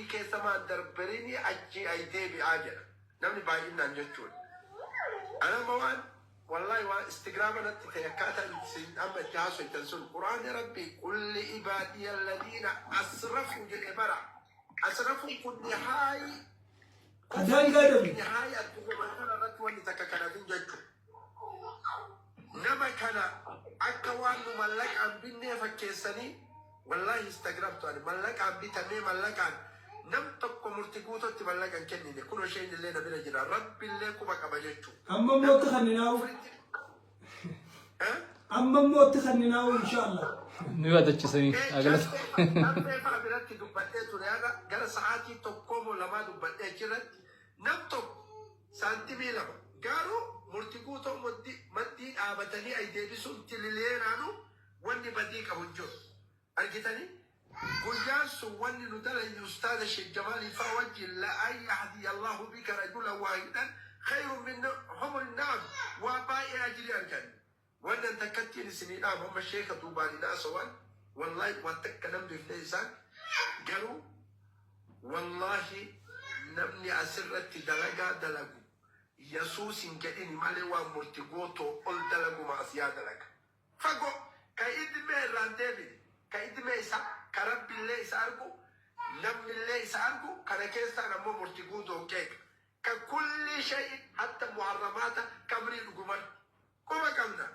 Kufrii keessa maan darberini achii ay deebi'aa jedha. Namni baay'inaan jechuudha. Ana amma waan wallahi waan istigraama natti ta'e akkaataa isin amma itti haasoftan sun, Quraanni Rabbii "قل لعبادي الذين أسرفوا" jedhe bara. Asrafuun kun nihaayi Daangaa dabre. Nihaayi addunyaa kana irratti wanni takka kanafin jechuudha. Nama kana akka waan nu mallaqaan binnee fakkeessanii, wallahi Instagram tu'ani mallaqaan bitamee, mallaqaan nam tokko murti guututti mallaqa hin kennine. Kun isheen illee na bira jira, Rabbi illee quba qaba jechuudha. Amma immoo itti kanninaa'u. Eh? Amma immoo itti kanninaa'u, inshaallah. Nu yaadachisanii agalata. Dhabbee fa'a biratti dubbadhee ture, haga gara sa'aatii 1 moo 2 dubbadhee achirratti, nam tokko saantimii 2 garuu murti guutoo maddii dhaabatanii ay deebisuun tilileenaanu wanni badii qabu hin jiru. Argitanii? Guyyaan sun wanni nu dalayne ustaaza Sheekh Jamaalii fa'aa wajjin "لأن يهدي الله بك رجلا واحدا خير من حمر النعم" waa baay'ee ajirii arganne. Wanni an takkattiin isinii dhaamu, amma sheeka duubaan hin haasawan, wallahi waan takka nan beekne isaan garuu, wallahi namni asirratti dalagaa dalagu Yesuus hin jedhini malee waan murti gootoo ol dalagu maasiyaa dalaga. Fagoo ka idmee irraan deebine, ka idmee isa ka Rabbillee isa argu, namnillee isa argu, kana keessaan ammoo murti guutoon qeeqa. Ka كل شيء حتى محرمات kamrii dhuguman quba qabna.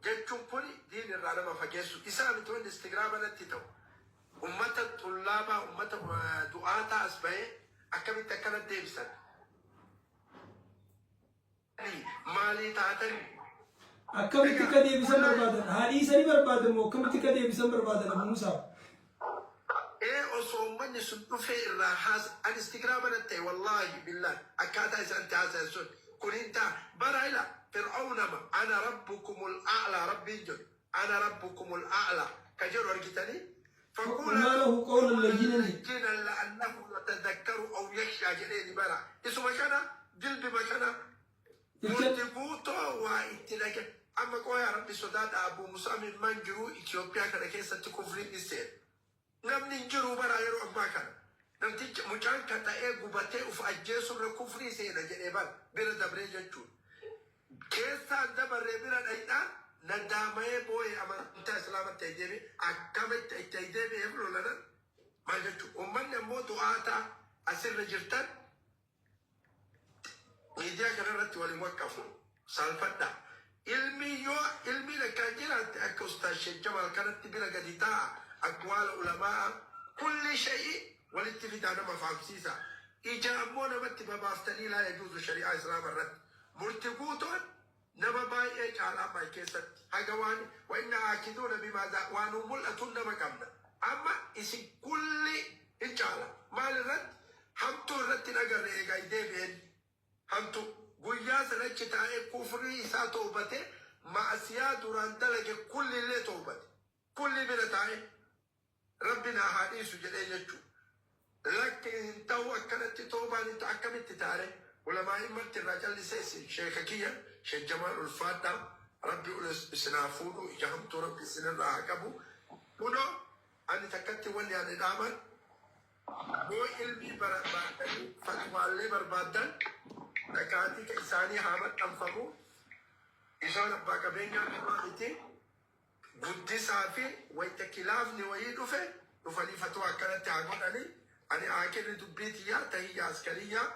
Jechuun kun diin irraa nama fageessu isaa miti. Wanni istigraama natti ta'u ummata xullaabaa, ummata du'aataa as bahee akkamitti akkana deebisan, maalii taatanii? Akkamitti akka deebisan barbaadan? Haa dhiisanii barbaadan moo akkamitti akka deebisan barbaadan, Abu Musaa? Ee, osoo uummanni sun dhufee irraa haasa ani istigraama natti ta'e, wallaahi billahi, akkaataa isaan itti haasayan sun kun hin ta'a bara ila Fir'aawnama "أنا ربكم الأعلى" Rabbiin jedhu, "أنا ربكم الأعلى" ka jedhu argitanii. فقولا له قولا لينا. لينا لعله يتذكر أو يخشى jedheeni bara isuma kana dilbima kana murti guutoo waa itti dhage. Amma qooyaa Rabbi sodaadha. Abu Musaa mimmaan jiru Itoophiyaa kana keessatti kufriin ni seena. Namni hin jiru bara yeroo ammaa kana. Namtichi mucaan kan ta'ee gubatee uf ajjeesurra kufrii seena jedhee bara bira dabree jechuudha. Keessaan dabarree bira dhayidhaan nadaamayee boo'ee amantaa Islaamatti deebi'e, akkamitti itti deebi'eef lolanan maal jechuudha. Uummanni ammoo du'aataa asirra jirtan miidiyaa kanarratti waliin waqqafu saalfadha. Ilmi yoo ilmiin akkaan jiraatte akka Ustaaz Sheekh Jamaal kanatti bira gadi taa'a, أقوال ulamaa كل شيء walitti fidaa nama fahamsiisa. Ija ammoo namatti babaaftanii لا يجوز shari'aa Islaama irratti. Murti guutoon nama baay'ee caalaa baay keessatti haga waan وإنا آخذون بما waan mul'atuun nama qabna. Amma isin kulli hin caala. Maal irratti? Hamtuu irratti hin agarre eegaa deebi'een. Hamtu guyyaa sana achi taa'ee kufrii isaa toobate, maasiyaa duraan dalage kullillee toobate. Kulli bira taa'ee Rabbi naa haa dhiisu jedhee jechuudha. Lakki, hin ta'u, akkanatti toobaan hin ta'u, akkamitti taare? Ulamaa'iin marti irraa callisee. Sheeka kiyya Sheek Jamaal, ulfaadhaa, Rabbi isin haa fuudhu, ija hamtuu Rabbi isinirraa haa qabu. Kunoo ani takkatti wanni ani dhaaman, yoo ilmii barbaadanii fatwaallee barbaaddan, dhaqaatii isaanii haa maxxanfamu. Isaan abbaa qabeenyaa namaa miti. Guddisaa fi wayita kilaafni wayii dhufe dhufanii fatwaa akkanatti haa godhanii. Ani aakirri dubbii tiyyaa, tahiyya askariyyaa,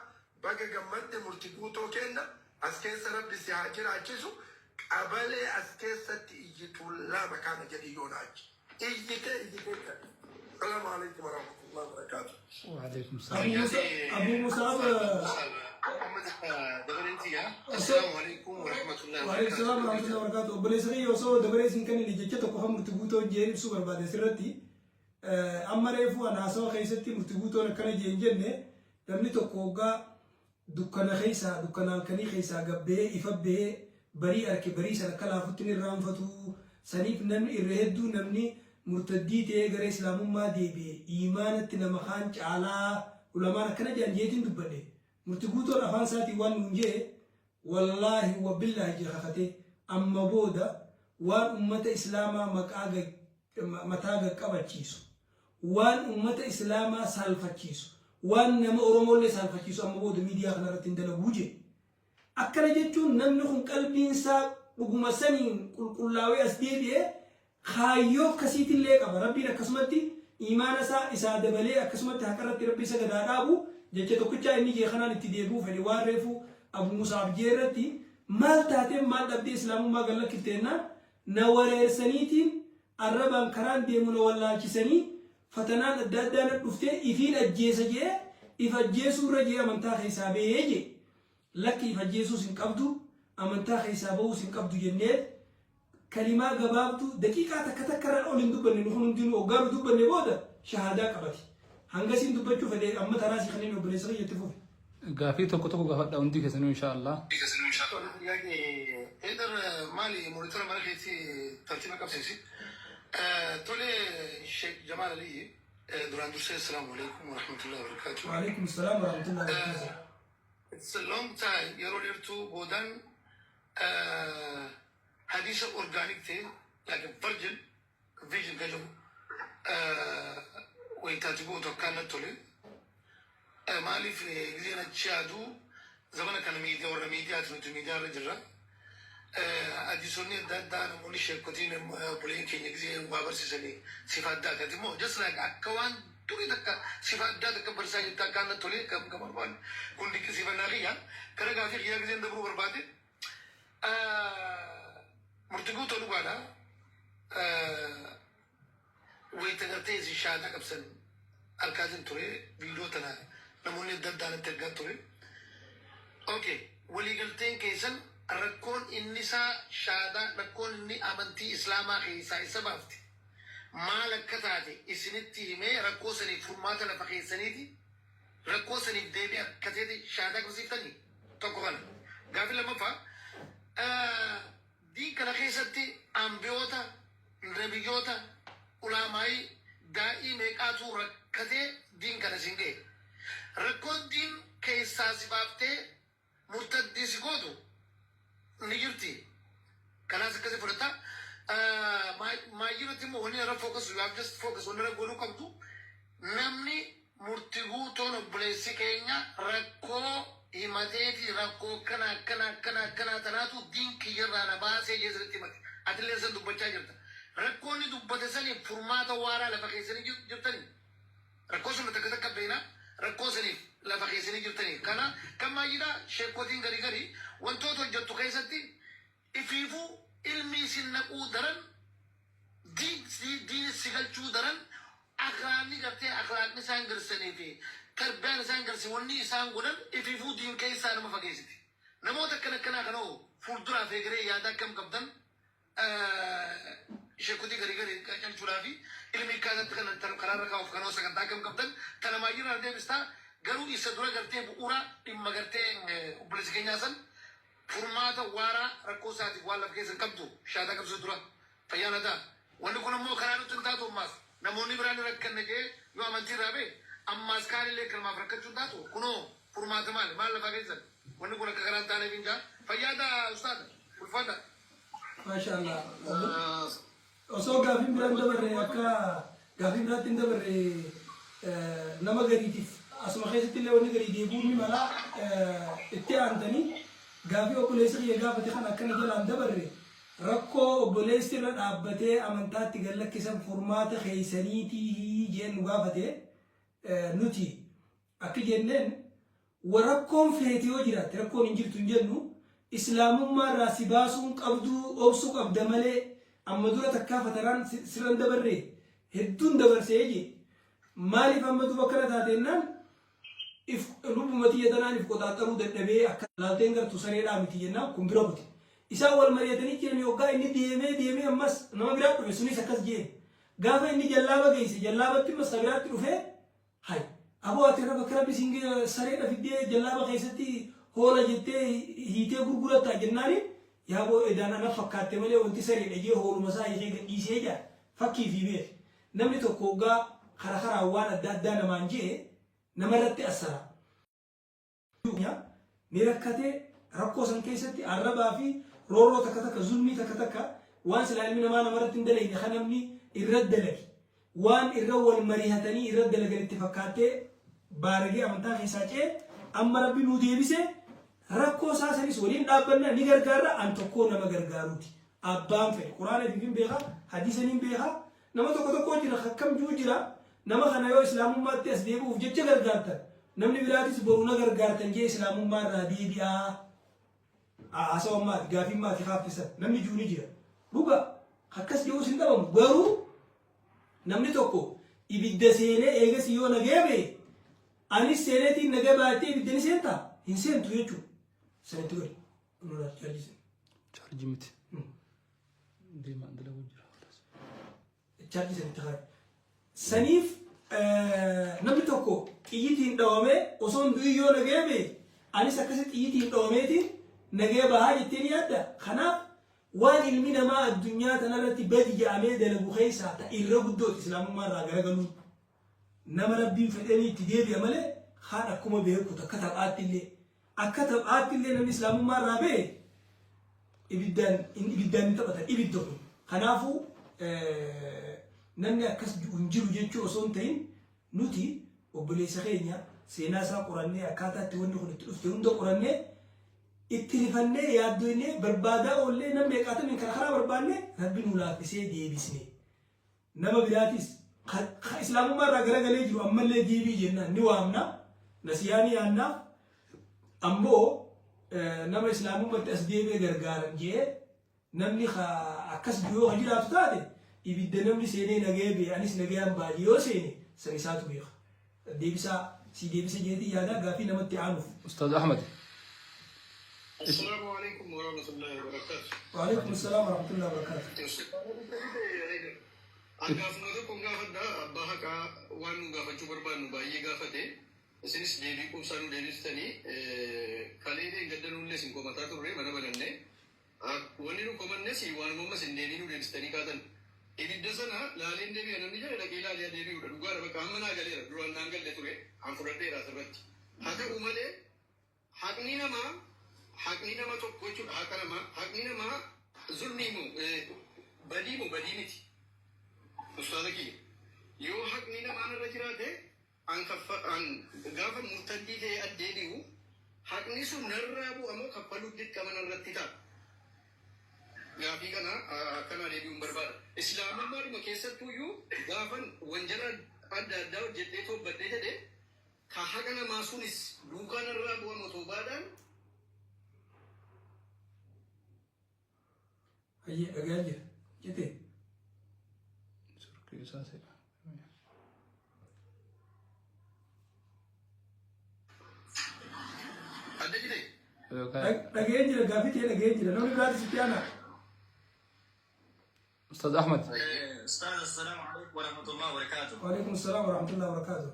baga gammadde murti guutoo kenna. As keessa Rabbi si haa jiraachisu. Qabalee as keessatti iyyituu lama kana jedhi yoona achi iyyitee iyyitee jedhe. السلام عليكم ورحمة الله وبركاته. وعليكم السلام. Abu Musaab. السلام عليكم ورحمة الله. وعليكم السلام ورحمة الله وبركاته. Obboleessa kiyya, osoo dabaree isin kennin jecha tokko kan murti guutoo jeen ibsuu barbaade sirratti. Amma reefu an haasawa keessatti murti guutoon akkana jeen jenne, namni tokko hoggaa dukkana keessaa, dukkana halkanii keessaa gabbee ifa bee barii arke, barii sana akka laafutti ni irraanfatu. Saniif namni irra hedduu, namni murtaddii ta'ee gara Islaamummaa deebi'e iimaanatti nama kaan caalaa, ulamaan akkana jedhan jeetiin dubbadhe. Murti guutoon afaan isaatiin waan nuun jee, wallaahi wa billaahi jee kakatee, amma booda waan ummata Islaamaa maqaa mataa gaqqabachiisu. Waan ummata Islaamaa saalfachiisu, waan nama Oromoollee saalfachiisu amma booda miidiyaa kanarratti hin dalaguu jedhe. Akkana jechuun namni kun qalbiin isaa dhuguma saniin qulqullaawee as deebi'e kaayyoo akkasiitillee qaba. Rabbiin akkasumatti iimaana isaa isaa dabalee akkasumatti haqarratti Rabbi isa gadaa dhaabu. Jecha tokkichaa inni jee kanaan itti deebi'uu fedhe. Waan reefu Abu Musaab jee irratti, maal taateen, maal dhabdee Islaamummaa gad lakkifte jennaan, na wareersaniitiin arrabaan karaan deemu na wallaalchisanii, fatanaan adda addaa na dhuftee ifiin ajjeesa jee, if ajjeesuu irra jee amantaa keessaa bahee jee. Lakki, if ajjeesuus hin qabdu, amantaa keessaa bahuus hin qabdu jennee kalimaa gabaabduu daqiiqaa takka takka irraan ol hin dubbanne. Nu kun hundinuu hoggaa nu dubbanne booda shahaadaa qabate. Hangasiin dubbachuu fedhe. Amma taraa si kanneen, obboleessa kiyya, itti fufe. Gaafii tokko tokko gaafadha hundi keessanuu, insha Allah. Eedar maali monitor mana keetti tartiiba qabsiisi. Tole, Sheek Jamaal Aliyyi, duraan dursee assalaamu alaikum wa rahmatullahi wa barakatuh. Waalaikum salaam wa rahmatullahi wa barakatuh. It's a long time, yeroo dheertuu boodaan hadiisa organic ta'e, like a virgin vision kan jedhu wayitaati gootu akkaan natti tole. Maaliif gizeen achi yaadu, zamana kana miidiyaa, warra miidiyaati, nuti miidiyaa irra jirra. Hadiisonni adda addaa namoonni sheekotiin obboleen keenya gizee waa barsiisanii sifa addaa taate immoo just like akka waan durii takka sifa addaa takka barsiisaa jirta, akkaan natti tole kam gama barbaade. Kun dinqisiifannaa kiyya. Kara gaafii kiyyaa gizeen dabruu barbaade. Murtii guutuu dhugaadha. Wayita gartee isin shaadaa qabsan harkaatiin ture, viidiyoo tana namoonni adda addaa natti ergaa ture. Okay, waliigalteen keessan rakkoon inni isaa shaadaa, rakkoon inni amantii Islaamaa keessaa isa baafte maal akka taate isinitti himee, rakkoo saniif furmaata lafa keessaniiti, rakkoo saniif deebii akka ta'e shaadaa qabsiiftanii tokko kana. Gaafii lammaffaa, diin kana keessatti ambiyoota, nabiyyoota, ulaamaayii, daa'ii meeqaatu rakkatee diin kana isin ga'e? Rakkoon diin keessaa si baaftee murtaddii si gootu ni jirti. Kanaas akkasii fudhata. Maayyirratti immoo wanni irra focus, you have just focus, wanni irra godhuu qabdu, namni murti guutuun obboleessi keenya rakkoo himateeti, rakkoo akkana akkana akkana akkana tanaatu diin kiyyarraa na baasee jeesanitti himate. Atillee san dubbachaa jirta. Rakkoonni dubbate saniif furmaata waaraa lafa keessanii jirtanii. Rakkoo sun takka takka beena, rakkoo saniif lafa keessanii jirtanii. Kana kan maayidhaa sheekotiin gari gari wantoota hojjettu keessatti ifiifuu ilmi isin naquu daran, diin si galchuu daran, akhlaaqni gartee akhlaaqni isaan garsanii fi tarbiyaan isaan garsi, wanni isaan godhan ifiifuu diin keessaa nama fageessiti. Namoota akkana akkanaa kana hoo fuulduraaf egeree yaada akkam qabdan? Sheekotii garii garii calchuudhaa fi ilmi kaasatti kan karaarra kaa'uuf kanoo sagantaa akkam qabdan? Tana maayyirraa deebistaa. Garuu isa dura gartee bu'uura dhimma gartee obboleessa keenyaa san furmaata waaraa rakkoo isaatiif waan lafa keessa hin qabdu shaadaa qabsiisu dura. Fayyaa ta'a. Wanni kun immoo karaa nutti hin taatu. Ammaas namoonni biraan rakkanne jee yoo amantii irraa ba'e, ammaas kaanillee kanumaaf rakkachuu hin taatu. Kunoo furmaata maali maal lafaa keessan? Wanni kun akka karaa hin taaneef hin jaa. Fayyaa ta'a, ustaada, ulfaadha. Maasha Allah. Osoo gaafiin biraan dabarre, akka gaafii biraatti hin dabarre, nama gariitiif asuma keessatti illee wanni garii deebi'uun ni mala. Itti aantanii gaafii obboleessi kiyya gaafate kan akkana jalaan dabarre, rakkoo obboleessi irra dhaabbatee amantaatti gad lakkisan furmaata keessaniitii jeen nu gaafate. Nuti akka jenneen, wa rakkoon feete yoo jiraatte, rakkoon hin jirtu hin jennu. Islaamummaa irraa si baasuun qabduu, obsuu qabda malee. Amma dura takkaa fataraan sirran dabarre hedduun dabarsee jee, maaliif amma duba akkana taatennaan, if lubbuma tiyya tanaan if qoxaaxaruu dadhabee, akka laalteen gartu sareedhaa miti jennaan, kun bira kute. Isaan wal mari'atanii jiran. Yoggaa inni deemee deemee ammas nama biraa dhufe, sunis akkas jeen. Gaafa inni jallaaba geesse, jallaabatti immas biraatti dhufee, "Hay aboo, ati irra bakka rabbi siin sareedha fiddee jallaaba keessatti hoola jettee hiitee gurgurattaa?" jennaani, "Yaaboo, edaan ana fakkaatte malee wanti sareedha" jee hooluma isaa hiikee gadhiisee jaa. Fakkii fi beek, namni tokko hoggaa kara karaan waan adda addaa namaan jee namarratti assara ni rakkatee, rakkoo san keessatti arrabaa fi roorroo takka takka, zulmii takka takka, waan silaa ilmi namaa namarratti hin dalagne kan namni irra dalage. Waan irra wal marihatanii irra dalagan itti fakkaattee baaragee amantaa keessaa ce'e. Amma Rabbi nuu deebise, rakkoo isaa sanis waliin dhaabbanna, ni gargaarra. An tokkoo nama gargaaruuti. Abbaan fedhe Quraana ifiifin beeka, hadiisa nin beeka. Nama tokko tokkoo jira, akkam jiru jira. Nama kana yoo islaamummaatti as deebi'uuf jecha gargaartan, namni biraatis boru na gargaartan jee islaamummaa irraa deebi'aa. Haasawa maati gaafiin maati kaaftisan namni jiru ni jira. Dhuga akkas jiruus hin dhabamu. Garuu namni tokko ibidda seenee eegas yoo nagaya ba'e, anis seeneetiin nagaya baattee ibidda ni seentaa? Hin seentu jechuudha. Sanitti godhi. Nurraa chaarjisan. Chaarjii miti. Deemaa dalaguu jira. Chaarjii sanitti kaa'i. Saniif namni tokko xiyyitiin dhawamee osoo hin du'in yoo nagaya ba'e, anis akkasi xiyyitiin dhawameetiin nagaya bahaa jettee ni yaadda? Kanaaf waan ilmi namaa addunyaa tanarratti badi ja'amee dalagu keessaa ta irra guddooti islaamummaa irraa garagaluun. Nama Rabbiin fedhanii itti deebi'a malee kaan akkuma beeku akka taphaatti illee namni islaamummaa irraa ba'e ibiddaan hin taphatan ibidda kun. Kanaafuu namni akkas hin jiru jechuu osoo hin ta'in, nuti obboleessa keenya seenaa isaa qorannee, akkaataa itti wanni kun itti dhufte hunda qorannee, itti rifannee, yaaddoynee, barbaadaa oollee, nam meeqaatamiin kana karaa barbaanne, Rabbi nu laaffisee deebisne. Nama biraatis ka islaamummaa irraa garagalee jiru ammallee deebii jennaan ni waamna, nasiyaa ni yaannaaf. Ammoo nama islaamummaatti as deebi'e gargaaran jee namni akkas yoo ka jiraatu taate, ibidda namni seenee nagaya ba'e anis nagayaan baadhi yoo seene, san isaatu beeka. Deebisaa si deebisa jeetii yaadaa gaafii namatti aanuuf. Ustaaz Ahmad. السلام عليكم ورحمة الله وبركاته. وعليكم السلام ورحمة الله وبركاته. Gaafuma tokko gaafadha. Abbaa haqaa waan nu gaafachuu barbaannu baay'ee gaafate. Isinis deebii quubsaa nu deebistanii. Kalee gaddanuullee isin komataa turre mana bananne. Wanni nu komannes waanuma ammas hin deebii nu deebistanii kaatan. Ibidda sana laaleen deebi'a namni jedhe dhaqee laalee deebi'uudha. Dhugaadha, bakka amma naa galeera. Duraan naan galle ture. An fudhadheera asirratti. Haa ta'u malee haqni namaa, haqni nama tokko jechuudha, haqa namaa, haqni namaa zulmii moo badii moo badii miti? Ustaaza kiyya, yoo haqni namaa narra jiraate, an kaffa an gaafa murtaddii ta'ee addeebi'u, haqni sun narraa bu'a moo kaffaluuf dirqama narratti ta'a? Gaafii kana akkanaa deebi'uun barbaada. Islaamummaadhuma keessattuyyuu gaafan wanjala adda addaa hojjedhee toobbadhee jedhe, ka haqa namaa sunis duukaa narraa bu'a moo toobaadhaan? Hayyee, dhagaa jira. Jete. Surkii isaa se'a. Adda jite. Dhageen jira, gaafii ta'e dhageen jira. Namni biraatis itti aanaa. Ustaaz Ahmad. أستاذ، السلام عليكم ورحمة الله وبركاته. وعليكم السلام ورحمة الله وبركاته.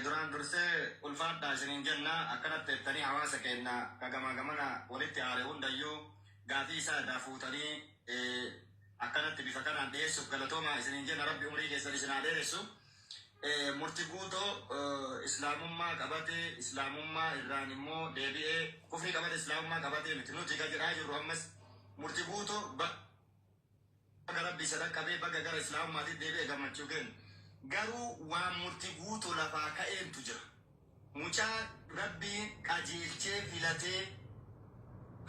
Duraan dursee ulfaadhaa isiniin jenna. Akkanatti jettanii hawaasa keenya ka gamaa gamana walitti aare hundayyuu gaafii isaa irraa fuutanii akkanatti bifa kanaan dhiyeessuuf galatoomaa isiniin jenna. Rabbi umrii keessan isin haa dheeressu. Murti guutoo islaamummaa qabate, islaamummaa irraan immoo deebi'ee kufrii qabate, islaamummaa qabatee miti nuti ka jedhaa jirru. Ammas murti guutoo baga Rabbi isa dhaqqabee, baga gara islaamummaatti deebi'ee gammachuu kennu. Garuu waan murti guutuu lafaa ka'eentu jira. Mucaa Rabbiin qajeelchee filatee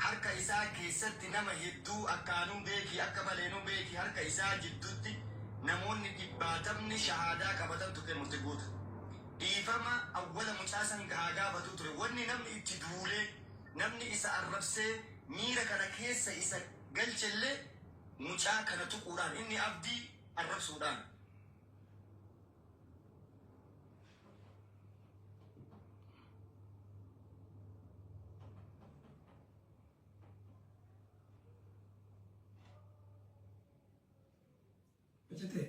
harka isaa keessatti nama hedduu akkaanuu beekii akka baleenuu beekii harka isaa jidduutti namoonni dhibbaatamni shahaadaa qabatan tuqe murti guutu. Dhiifama awwala mucaa san haa gaafatuu ture. Wanni namni itti duulee, namni isa arrabsee miira kana keessa isa galchellee mucaa kana tuquudhaan, inni abdii arrabsuudhaan. Jete.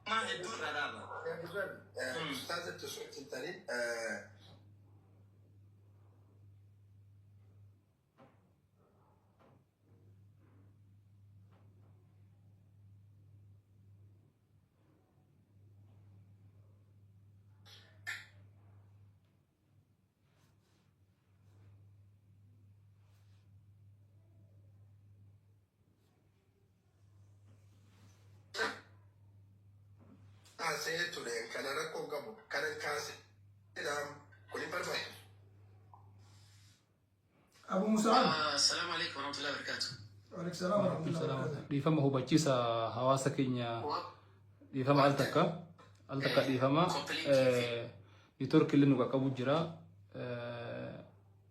Maa hedduu irraa dhaaba. Ustaazatti osoo hin ta'in Kaasee ture kana rakkoo qabu kanan kaasee kun hin barbaachisu. Abu Musa'ab. Assalaamu alaikum warahmatullahi wabarakatuh. Waalaikum salaam warahmatullahi wabarakatuh. Dhiifama hubachiisa hawaasa keenya dhiifama al takka al takka dhiifama network illee nu qaqqabu jira.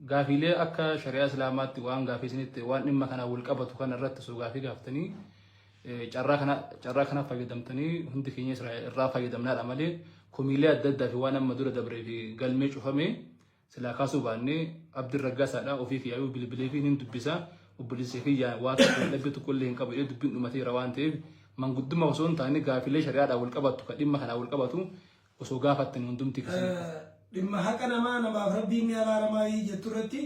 Gaafiilee akka shari'aa islaamaatti waan gaafii isinitti waan dhimma kana wal qabatu kana irratti osoo gaafii gaaftanii carraa kana fayyadamtanii hundi keenya irraa fayyadamnaadha malee komiilee adda addaa fi waan amma dura dabree fi galmee cufame silaa kaasuu baannee Abdiin Raggaasaadha ofii kiyyaayuu bilbilee fi nin dubbisa obboleessi kiyyaa waa tokko dhabbii tokko illee hin qabu jedhee dubbiin dhumateera waan ta'eef manguddummaa osoo hin taane gaafiilee shari'aadhaan wal qabatu kan dhimma kanaan wal qabatu osoo gaafattanii hundumti keessan. Dhimma haqa namaa namaaf rabbiin ni araaramaa jettu irratti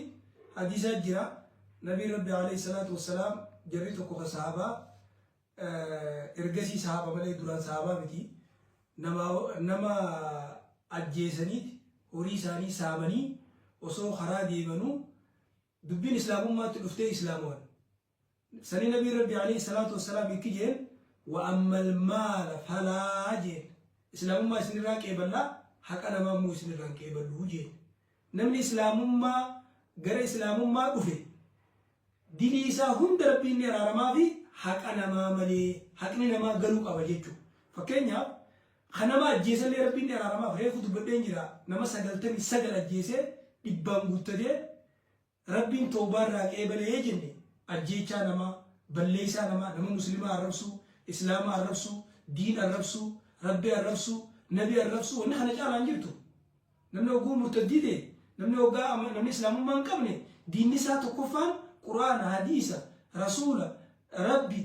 hadiisa jira. Nabiin Rabbi alayhi salaatu wassalaam jarri tokko ka sahabaa ergasii sahaba malee duraan sahabaa miti. Nama ajjeesaniit horii isaanii saamanii osoo karaa deemanuu dubbiin islaamummaatti dhuftee islaamawan. Sanii Nabiin Rabbi alayhi salaatu wassalaam ikki jeen wa ammal maala falaa jeen. Islaamummaa isinirraa qeeballaa haqa namaa immoo isinirraa hin qeeballuu jeen. Namni islaamummaa gara islaamummaa dhufe dilii isaa hunda Rabbiin ni araaramaa fi haqa namaa malee haqni namaa galuu qaba jechuudha. Fakkeenyaaf kan nama ajjeesallee Rabbiin ni araaramaaf reefu dubbadheen jira nama 99 ajjeesee dhibbaan guuttatee Rabbiin tawbaa irraa qeebalee jenne ajjeechaa namaa, balleessaa namaa, nama muslimaa arrabsuu, islaama arrabsuu, diin arrabsuu, Rabbi arrabsuu, nabi arrabsuu wanni kana caalaa hin jirtu. Namni hogguu murtaddii ta'e, namni hoggaa namni islaamummaa hin qabne diinni isaa tokkoffaan Qur'aana, hadiisa, rasuula, Rabbi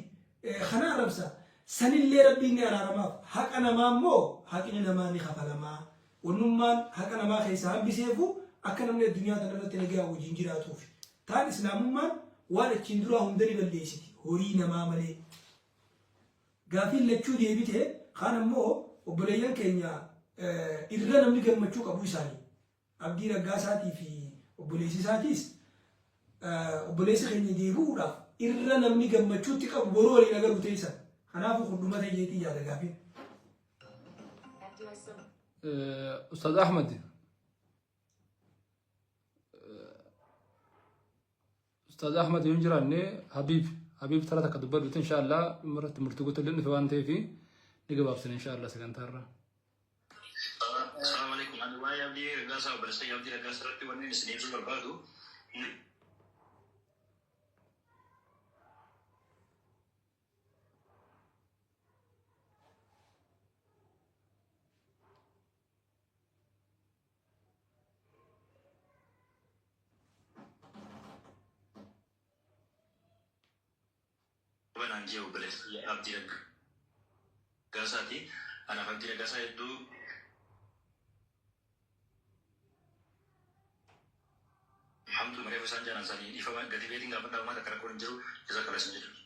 kana arrabsa. Sanillee Rabbiin ni araaramaaf. Haqa namaa immoo haqni namaa ni kafalamaa. Wannummaan haqa namaa keessaa hambiseefu akka namni addunyaa tana irratti nagaa wajjin jiraatuufi. Taan islaamummaan waan achiin duraa hunda ni balleessiti horii namaa malee. Gaafiin lachuu deebite kaan ammoo obboleeyyan keenya irra namni gammachuu qabu isaanii. Abdii Raggaasaatii fi obboleessi isaatiis obboleessi keenya deebi'uudhaaf irra namni gammachuutti qabu boruu waliin agaruu teessan. Kanaafuu kun dhumata jeetii yaada gaafiin. Ustaz Ahmad. Ustaaz Ahmad yoo hin jiraanne Habiib Habiib tara takka dubbadhuti insha Allah dhimma irratti murtii guutuu illee dhufe waan ta'eef ni gabaabsina insha Allah sagantaa irraa. Assalamu alaikum. Ani waa'ee Abdii Raggaasaa obboleessa kiyya Abdii Raggaasaa irratti wanni isin ibsuu barbaadu Banaan jee obboleessa kiyya Abdii Raggaasaati. Anaaf Abdii Raggaasaa hedduu hamtuu mareef isaan jaalan sanii dhiifama gadi beetiin gaafadhaa uummata akka rakkoon hin jiru jazakallah isin jedhu.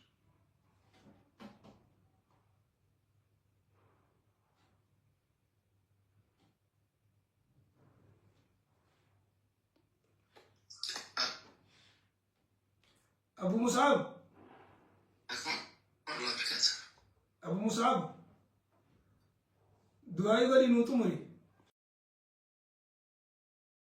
Abu Mus'ab. Abu Mus'ab. Du'aa'ii godhi nuu xumuri.